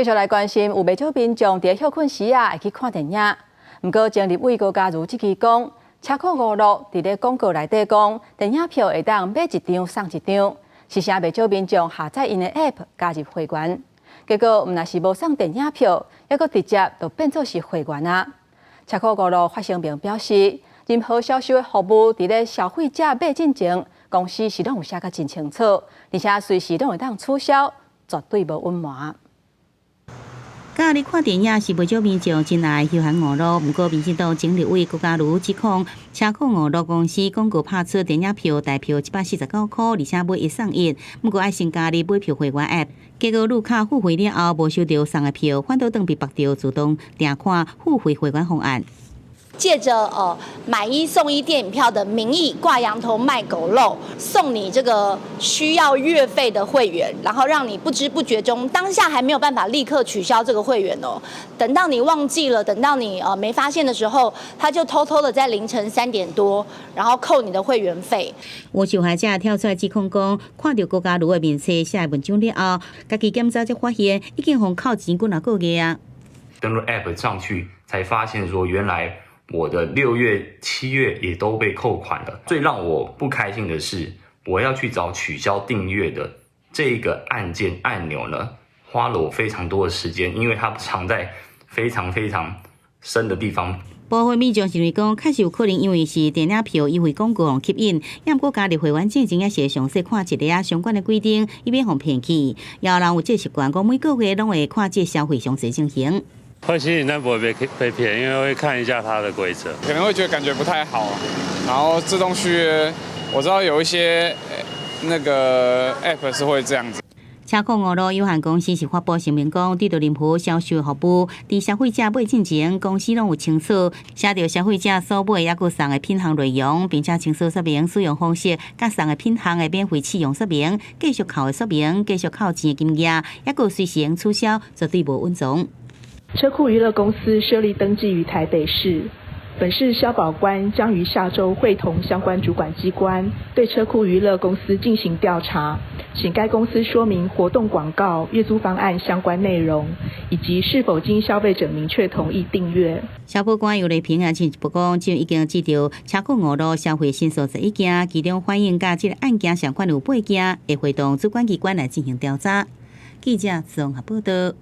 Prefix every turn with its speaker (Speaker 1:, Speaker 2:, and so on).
Speaker 1: 繼續來關心，有袂少民眾佇歇睏時啊，會去看電影。毋過，前立委高嘉瑜這期講，車庫娛樂佇咧廣告內底講，電影票會當買一張送一張，是啥袂少民眾下載𪜶的 App 加入會員，結果毋但是無送電影票，猶閣直接就變做是會員啊！車庫娛樂發聲明表示，任何銷售的服務佇咧消費者買進前，公司是攏有寫甲真清楚，而且隨時攏會當取消，絕對無隱瞞。
Speaker 2: 假日看電影是袂少民眾真愛休閒娛樂，毋過民進黨前立委高嘉瑜指控車庫娛樂公司廣告拍出電影票台票149塊，而且買一送一，毋過愛先加入買票會員 App，結果入卡付費了後無收著送的票，反倒轉被縛著自動訂看付費會員方案。
Speaker 3: 借着買一送一電影票的名義掛羊頭賣狗肉，送你這個需要月費的會員，然後讓你不知不覺中當下還沒有辦法立刻取消這個會員哦。等到你忘記了，等到你沒發現的時候，他就偷偷的在凌晨3點多，然後扣你的會員費。
Speaker 2: 有受害者跳出來指控講，看著高嘉瑜的面冊寫的文章了後，家己檢查才發現已經予扣錢幾若個月啊。
Speaker 4: 登錄 App 上去，才發現說原來我的6月、7月也都被扣款了。最讓我不開心的是，我要去找取消訂閱的這個按鍵按鈕呢，花了我非常多的時間，因為它藏在非常非常深的地方。
Speaker 2: 部分民眾認為講，確實有可能因為是電影票優惠廣告吸引，毋過加入會員之前也是會詳細看一下相關的規定，以免予騙去。也有人有這習慣，講每個月攏會看這消費詳細情形。
Speaker 5: 會吸引，但不會被騙，因為會看一下它的規則。
Speaker 6: 可能會覺得感覺不太好，然後自動續約，我知道有一些那個 app 是會這樣子。
Speaker 2: 車庫娛樂有限公司是發布聲明講，對著任何銷售服務，佇消費者買進前，公司攏有清楚寫著消費者所買猶閣送的品項內容，並且清楚說明使用方式，佮送的品項的免費試用說明、繼續扣的說明、繼續扣錢的金額，猶閣隨時取消，絕對無隱藏。
Speaker 7: 車庫娛樂公司設立登記於台北市，本市消保官將於下週會同相關主管機關對車庫娛樂公司進行調查，請該公司說明活動廣告、月租方案相關內容，以及是否經消費者明確同意訂閱。
Speaker 2: 消保官游麗萍也進一步講，就已經接著車庫娛樂消費申訴11件，其中反映佮這个案件相關有八件，會會同主管機關來進行調查。記者綜合報道。